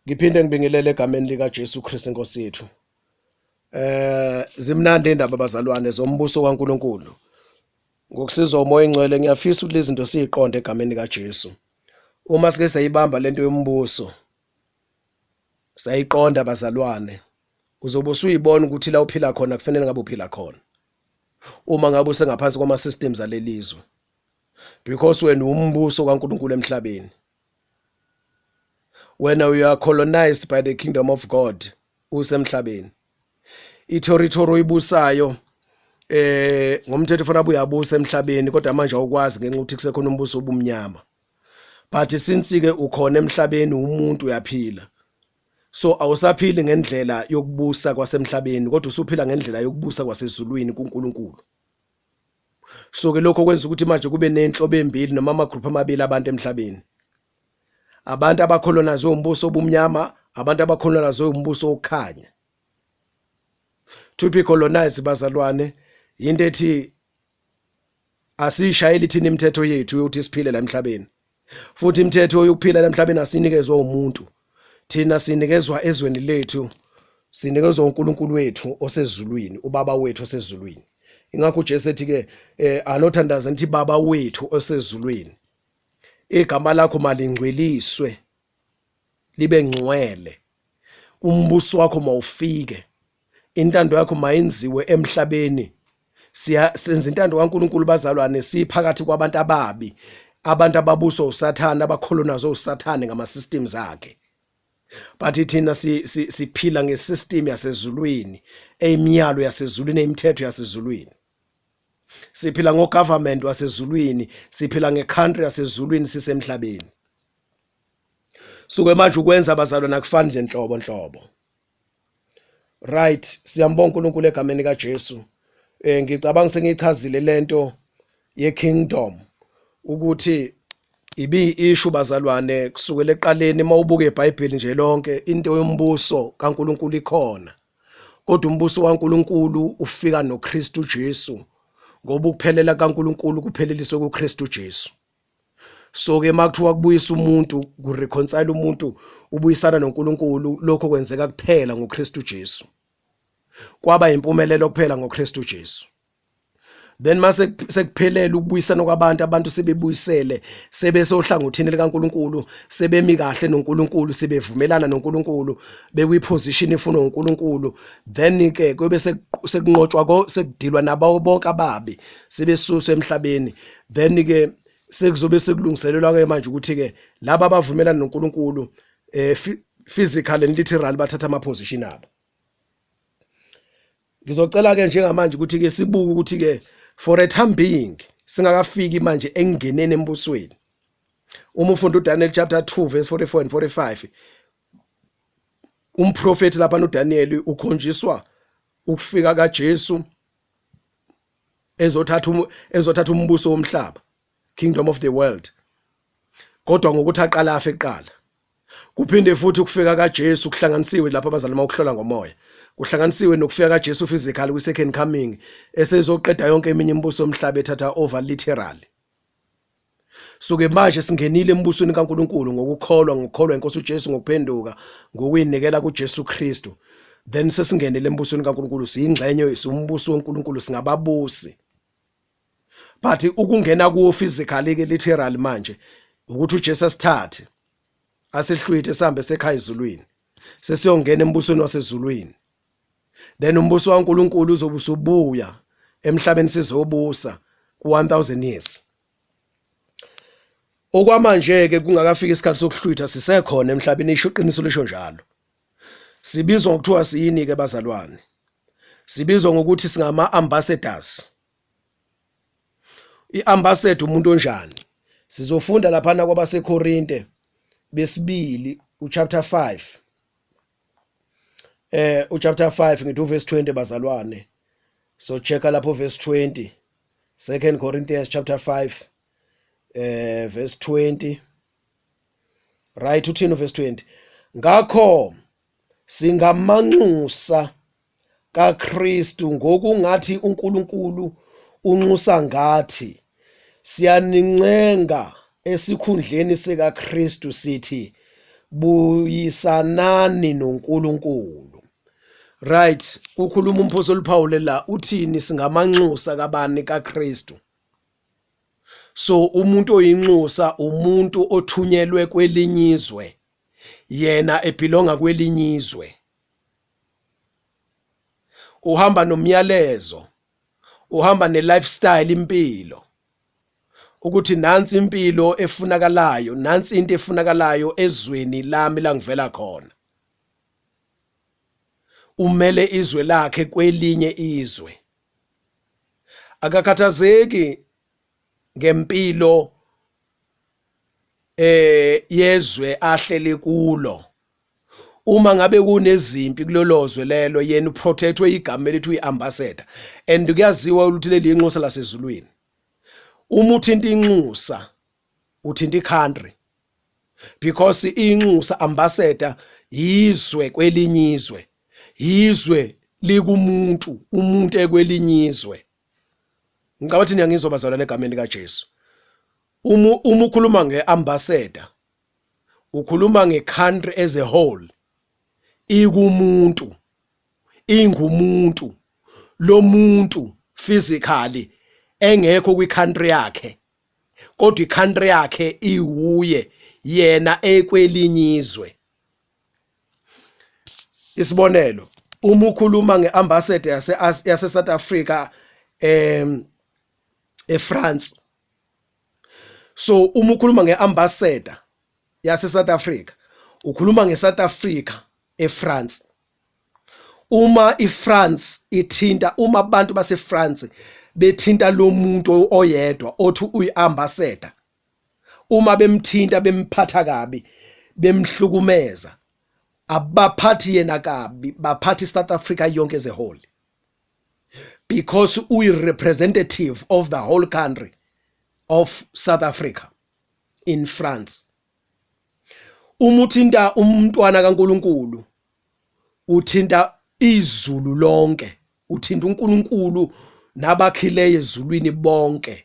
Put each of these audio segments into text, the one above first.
Ngiphinde ngibingelele egameni lika Jesu Kristu inkosi yethu. Zimnandi indaba bazalwane zombuso kaNkuluNkulu. Ngokusizwa uMoya oNgcwele ngiyafisa ukuthi lezi zinto siziqonde egameni lika Jesu. Uma sike sayibamba lento yombuso sayiqonda bazalwane uzobe usuyibona ukuthi la uphila khona kufanele ngabe uphila khona. Uma ngabe usengaphansi kwama systems alelizwe. Because wena umbuso kaNkuluNkulu emhlabeni. Wena you are colonized by the kingdom of God usemhlabeni. I-territory oyibusayo ngomthetho ufuna buyabusa emhlabeni kodwa manje awukwazi ngenxa ukuthi kusekhona umbuso obumnyama. But since ke ukhona emhlabeni umuntu uyaphila. So awusaphili ngendlela yokubusa kwasemhlabeni kodwa usuphila ngendlela yokubusa kwasezulwini kuNkulunkulu. So ke lokho kwenza ukuthi manje kube nenhlobo embili noma ama group amabili abantu emhlabeni. Abantu abakholonazwe umbuso obumnyama, abantu abakholonazwe umbuso wokukhanya. To be colonized bazalwane into ethi asishayeli thina imithetho yethu yokuthi siphile la emhlabeni. Futhi imithetho yokuphila la emhlabeni asinikezwa umuntu. Thina sinikezwa ezweni lethu, sinikezwa uNkulunkulu wethu osezulwini, uBaba wethu osezulwini. Ingakho uJesu ethi ke anothandaza nithi Baba wethu osezulwini. Igama lakho malingcweliswe libe ngcwele. Umbuso wakho mawufike. Intando yakho mayenziwe emhlabeni. Siya senza intando kaNkuluNkulu bazalwane siphakathi kwabantu ababi, abantu ababuswa uSathane, abakholonazwe uSathane ngama systems akhe. But thina siphila ngesystem yasezulwini, eyimiyalo yasezulwini, eyimithetho yasezulwini. Siphila ngogovernment wasezulwini, siphila ngecountry yasezulwini sisemhlabeni. Suke manje ukwenza abazalwane akufani nje nhlobo nhlobo. Right, siyambonga uNkulunkulu egameni kaJesu. Ngicabanga sengichazile lento ye kingdom ukuthi ibi issue bazalwane kusukela eqaleni mawubuka eBhayibheli nje lonke into yombuso kaNkulunkulu ikhona. Kodwa umbuso kaNkulunkulu ufika noKristu Jesu ngoba ukuphelela kaNkulunkulu kupheleliswe kuKristu Jesu. So ke makuthiwa kubuyisa umuntu, kureconcile umuntu, ubuyisana noNkulunkulu, lokho kwenzeka kuphela ngoKristu Jesu. Kwaba impumelelo kuphela ngoKristu Jesu. Then mase sekuphelele ukubuyisana kwabantu, abantu sebebuyisele, sebesohlangothini likaNkulunkulu, sebemi kahle noNkulunkulu, sebevumelana noNkulunkulu, bekwiposition efunwa uNkulunkulu, then ke kube sekunqotshwa sekudilwa nabo bonke ababi, sebesuswa emhlabeni. Then ke sekuzobe sekulungiselelwa ke manje ukuthi ke laba abavumelana noNkulunkulu physical and literal bathatha ama position abo. Ngizocela ke njengamanje ukuthi ke sibuke ukuthi ke for a time being singakafiki manje engeneni embusweni. Uma ufunda uDaniel chapter 2 verse 44 and 45, umprofeti lapha uDaniel ukhonjiswa ukufika kaJesu ezothatha umbuso womhlaba, kingdom of the world, kodwa ngokuthi aqala afe kuqala. Kuphinde futhi ukufika kaJesu kuhlanganisiwe lapha abazalwane mawukuhlola ngomoya, kuhlanganisiwe nokufika kaJesu physically kwi second coming esezoqeda yonke eminye imibuso yomhlaba ethatha over literally. Suke manje singenile embusweni kaNkuluNkulu ngokukholwa, ngokukholwa inkosi uJesu, ngokuphenduka, ngokuyinikela kuJesu Kristu. Then sesingenile embusweni kaNkuluNkulu, siyingxenye, siwumbuso weNkulunkulu, singababusi. But ukungena kuwo physically ke literally manje ukuthi uJesu asithathe asihlwithe sihambe sekhaya ezulwini, sesiyongena embusweni wasezulwini. Then umbuso kaNkuluNkulu uzobe usubuya emhlabeni, sizobusa ku 1000 years. Okwamanje ke kungakafiki isikhathi sokuhlwitha sisekhona emhlabeni, isho iqiniso lisho njalo. Sibizwa ngokuthiwa siyini ke bazalwane? Sibizwa ngokuthi singama ambassadors. I-ambassador umuntu onjani? Sizofunda lapha kwabaseKorinte besibili uchapter 5. Uchapter 5 ngithi uverse 20 bazalwane. So checka lapho verse 20. 2 Corinthians chapter 5 verse 20. Right, uthini verse 20? Ngakho singamanxusa kaKristu ngokungathi uNkulunkulu unxusa ngathi, siyanincenga esikhundleni sikaKristu sithi Buyisanani noNkulunkulu. Right, kukhuluma umphostoli uPaul la, uthini? Singamanxusa kabani? KaKristu. So umuntu oyinxusa umuntu othunyelwe kwelinye izwe, yena ebelonga kwelinye izwe, uhamba nomyalezo, uhamba ne-lifestyle, impilo, ukuthi nansi impilo efunakalayo, nansi into efunakalayo ezweni lami la ngivela khona. Umele izwe lakhe kwelinye izwe, akakhathazeki ngempilo yezwe ahleli kulo. Uma ngabe kunezimpi kulolozwe lelo, yena uprotectwe igama elithi uyi-ambassador, and kuyaziwa ukuthi leli inxusa lasezulwini. Uma uthinta inxusa, uthinta i-country, because inxusa, ambassador, izwe kwelinye izwe, izwe likumuntu, umuntu ekwelinye izwe. Ngicabanga ukuthi niyangizwa, bazalwane, egameni likaJesu. Uma ukhuluma ngeambassador, ukhuluma ngecountry as a whole ikumuntu, ingumuntu lo muntu physically engekho kwi-country yakhe, kodwa i-country yakhe iwuye, yena ekwelinye izwe. Isibonelo, uma ukhuluma ngeambassador yase South Africa eFrance, so uma ukhuluma ngeambassador yase South Africa, ukhuluma ngeSouth Africa eFrance. Uma iFrance ithinta, uma abantu baseFrance bethinta lo muntu oyedwa othi uyiambassador, uma bemthinta, bemphatha kabi, bemhlukumeza, abaphathi yena kabi, baphatha iSouth Africa yonke as a whole, because uyi representative of the whole country of South Africa in France. Uma uthinta umntwana kaNkuluNkulu, uthinta izulu lonke, uthinta uNkulunkulu nabakhileyo ezulwini bonke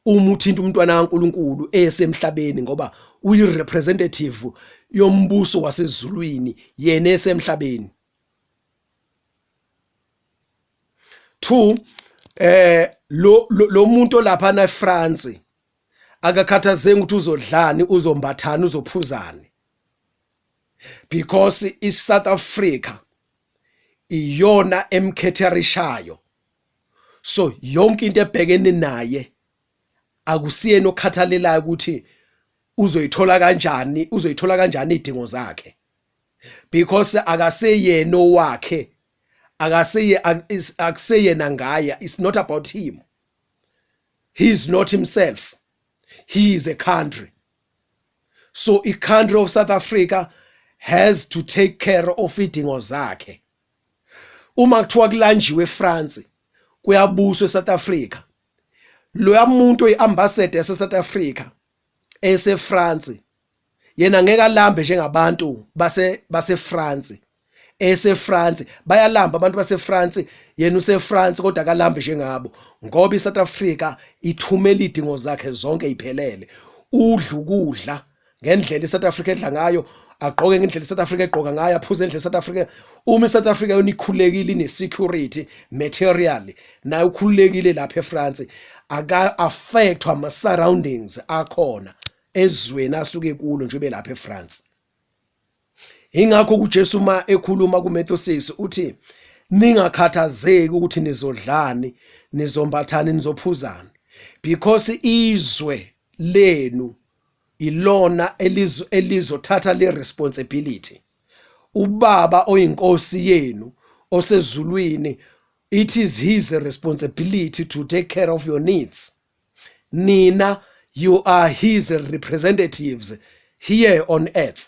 uma uthinta umntwana kaNkuluNkulu esemhlabeni, ngoba uyi representative yombuso wasezulwini yena esemhlabeni. 2 lo muntu lapha na eFrance akakhathazeki ukuthi uzodlani, uzombathani, uzophuzani, because iSouth Africa iyona emcaterishayo. So yonke into ebhekene naye, akusiyena okhathalelayo ukuthi uzoyithola kanjani, uzoyithola kanjani idingo zakhe, because akaseyena owakhe, akaseye akuseyena ngaye. It's not about him. He is not himself, he is a country. So i country of South Africa has to take care of idingo zakhe. Uma kuthiwa kulanjiwe eFrance, kuyabuswa eSouth Africa, loya muntu oyiambassador yase South Africa eseFrance, yena ngeke alambe njengabantu base France. EseFrance bayalamba abantu baseFrance, yena useFrance kodwa akalambi njengabo, ngoba iSouth Africa ithumela idingo zakhe zonke iphelele. Udla ukudla ngendlela iSouth Africa edla ngayo, agqoke ngendlela iSouth Africa egqoka ngayo, aphuze ngendlela iSouth Africa. Uma iSouth Africa yona ikhululekile, ine-security material, naye ukhululekile lapha eFrance, aka affectwa ama surroundings akhona ezweni asuke kulo nje lapha eFrance. Ingakho kuJesu uma ekhuluma kuMatthew 6 uthi ningakhathazeki ukuthi nizodlani, nizombathani, nizophuzani, because izwe lenu ilona elizothatha le responsibility. Ubaba oyinkosi yenu osezulwini, it is his responsibility to take care of your needs. Nina, you are his representatives here on earth.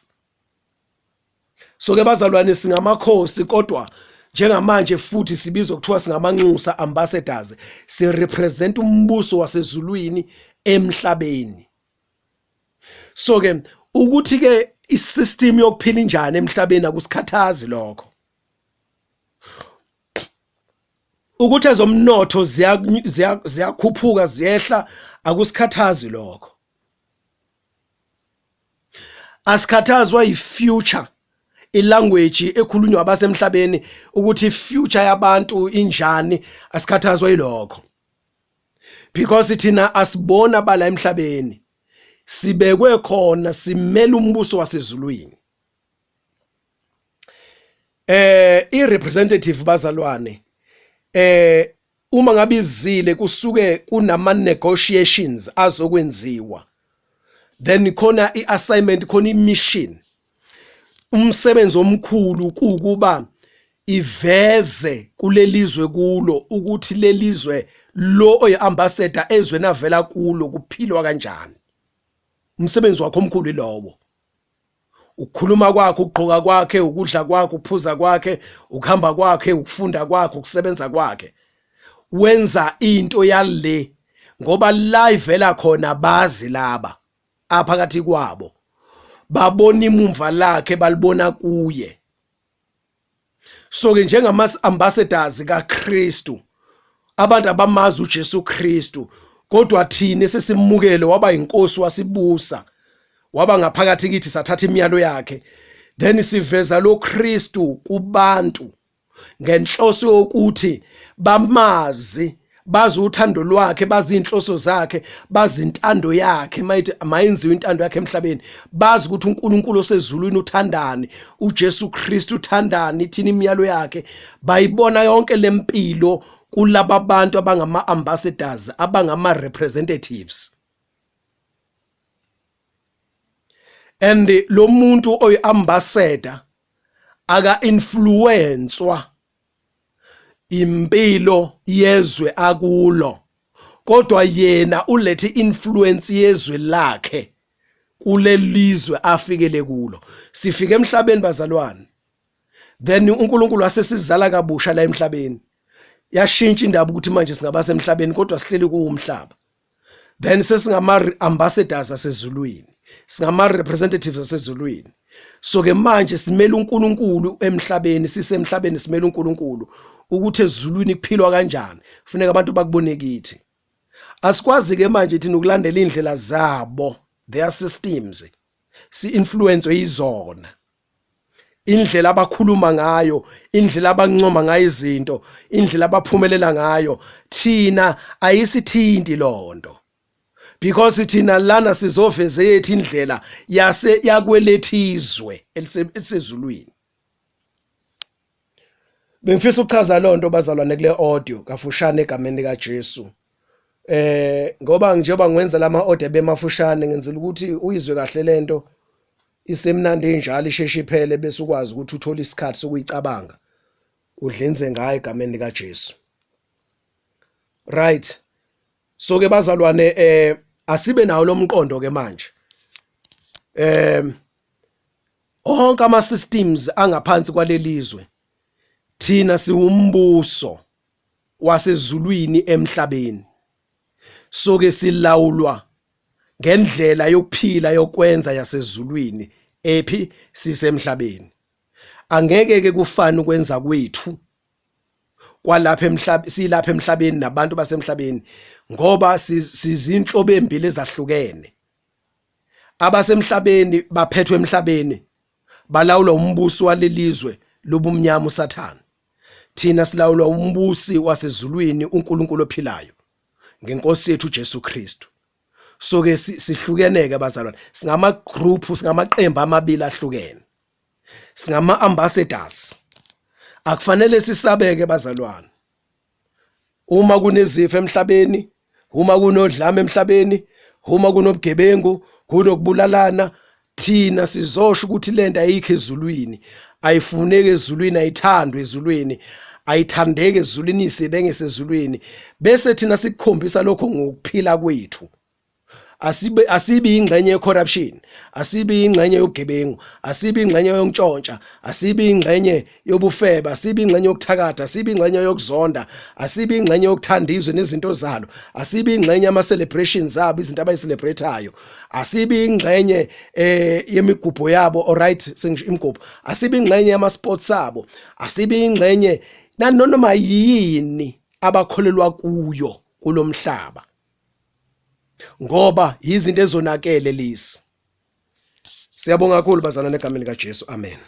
So ke bazalwane, singamakhosi, kodwa njengamanje futhi sibizwa kuthiwa singamanxusa, ambassadors, si represent umbuso wasezulwini emhlabeni. So ke ukuthi ke isystem yokuphila injani emhlabeni akusikhathazi lokho. Ukuthi ezomnotho ziyakhuphuka, ziyehla, akusikhathazi lokho. Asikhathazwa yifuture, ilanguage ekhulunywa abasemhlabeni ukuthi future yabantu injani, asikhathazwa yilokho because thina asibona bala emhlabeni, sibekwe khona simela umbuso wasezulwini. I-representative bazalwane, uma ngabe izile kusuke kunama negotiations azokwenziwa, then khona i-assignment, khona i-mission. Umsebenzi omkhulu kukuba iveze kulelizwe kulo ukuthi lelizwe lo oyi-ambassador ezweni avela kulo kuphilwa kanjani. Umsebenzi wakho omkhulu ilowo, ukukhuluma kwakhe, ukugqoka kwakhe, ukudla kwakhe, ukuphuza kwakhe, ukuhamba kwakhe, ukufunda kwakhe, ukusebenza kwakhe. Wenza into yale ngoba la ivela khona bazi laba aphakathi kwabo, babona imumva lakhe, balibona kuye. So ke njengama ambassadors kaKristu, abantu abamazi uJesu Kristu, kodwa thina sesimukele waba inkosi, wasibusa, waba ngaphakathi kithi, sathatha imiyalo yakhe, then siveza lo Kristu kubantu ngenhloso yokuthi bamazi, bazi uthando lwakhe, bazi inhloso zakhe, bazi intando yakhe, mayithi mayenziwe intando yakhe emhlabeni, bazi ukuthi uNkulunkulu osezulwini uthandani, uJesu Kristu uthandani, ithini imiyalo yakhe. Bayibona yonke lempilo kulaba bantu abangama ambassadors, abangama representatives. And lo muntu oyi ambassador aka influencewa impilo yezwe akulo, kodwa yena ulethe influence yezwe lakhe kulelizwe afikele kulo. Sifike emhlabeni bazalwane, then uNkulunkulu wasesizala kabusha la emhlabeni, yashintsha indaba ukuthi manje singaba semhlabeni kodwa sihleli kuwo umhlaba, then sesingama ambassadors asezulwini, singama representatives asezulwini. So ke manje simele uNkulunkulu emhlabeni, sisemhlabeni simele uNkulunkulu ukuthi ezulwini kuphilwa kanjani, kufuneka abantu bakubone kithi. Asikwazi ke manje thina ukulandela indlela zabo, their systems, si influence yizona indlela abakhuluma ngayo, indlela abancoma ngayo izinto, indlela abaphumelela ngayo. Thina ayisithinti lonto because thina lana sizoveze yethu indlela yase yakwelethizwe elisezulwini. Bengifisa ukuchaza lonto bazalwane kule audio kafushane egameni lika Jesu, ngoba njengoba ngiwenza lama audio bemafushane, ngenzela ukuthi uyizwe kahle lento isemnandi injalo, isheshe iphele bese ukwazi ukuthi uthole isikhathi sokuyicabanga, udlenze ngayo egameni lika Jesu. Right, so ke bazalwane, asibe nawo lomqondo ke manje. Onke ama systems angaphansi kwalelizwe, thina siwumbuso wasezulwini emhlabeni, so ke silawulwa ngendlela yokuphila, yokwenza yasezulwini ephi sisemhlabeni. Angeke ke kufane ukwenza kwethu kwalapha emhlabeni, silapha emhlabeni nabantu basemhlabeni, ngoba sizinhlobo embili ezahlukene. Abasemhlabeni baphethwe emhlabeni, balawulwa umbusi walelizwe lobumnyama uSathane. Thina silawulwa umbusi wasezulwini, uNkulunkulu ophilayo, ngenkosi yethu uJesu Kristu. So ke sihlukeneke bazalwane, singama group, singamaqembu amabili ahlukene, singama ambassadors. Akufanele sisabeke bazalwane uma kunezifo emhlabeni, uma kunodlame emhlabeni, uma kunobugebengu, kunokubulalana. Thina sizosho ukuthi lento ayikho ezulwini, ayifuneki ezulwini, ayithandwe ezulwini, ayithandeki ezulwini, isebenge sezulwini, bese thina sikukhombisa lokho ngokuphila kwethu. Asibe asibi ingxenye yecorruption, asibi ingxenye yobugebengu, asibi ingxenye yokuntshontsha, asibi ingxenye yobufeba, asibi ingxenye yokuthakatha, asibi ingxenye yokuzonda, asibi ingxenye yokuthanda izwe nezinto zalo, asibi ingxenye yama celebrations abo, izinto abayicelebrateayo, asibi ingxenye yemigubho yabo. Alright, sengisho imigubho, asibi ingxenye yama sports abo, asibi ingxenye nanoma yini abakholelwa kuyo kulomhlaba, ngoba izinto ezonakele lezi. Siyabonga kakhulu bazalwane egameni likaJesu. Amen.